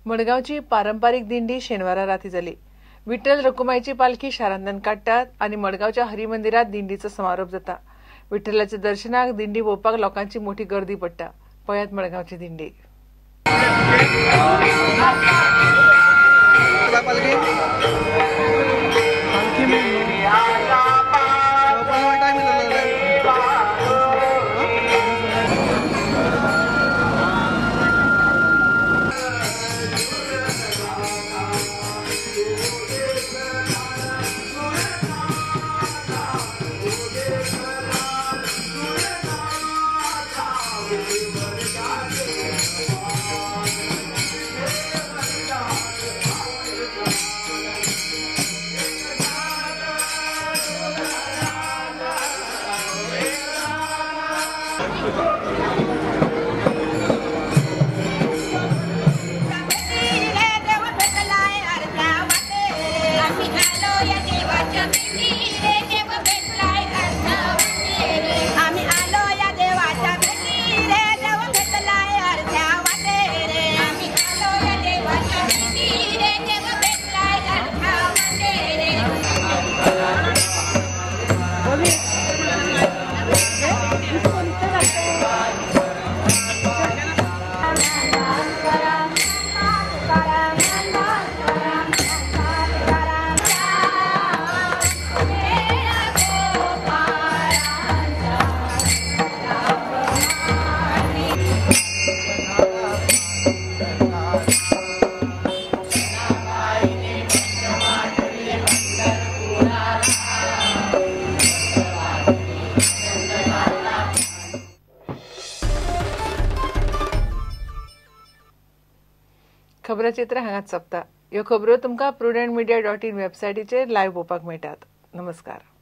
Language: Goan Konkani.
मडगांवची पारंपारीक दिंडी शेनवारा राती जाली. विठ्ठल रखुमाईची पालखी शारांतल्यान काडटात आनी मडगांवच्या हरिमंदिरात दिंडीचो समारोप जाता. विठ्ठलाच्या दर्शनाक दिंडी पळोवपाक लोकांची मोठी गर्दी पडटा. पळयात मडगांवची दिंडी. खबराचित्र हांगाच सोंपता. ह्यो खबरो तुमकां prudentmedia.in वेबसायटीचेर लायव्ह पळोवपाक मेळटात. नमस्कार.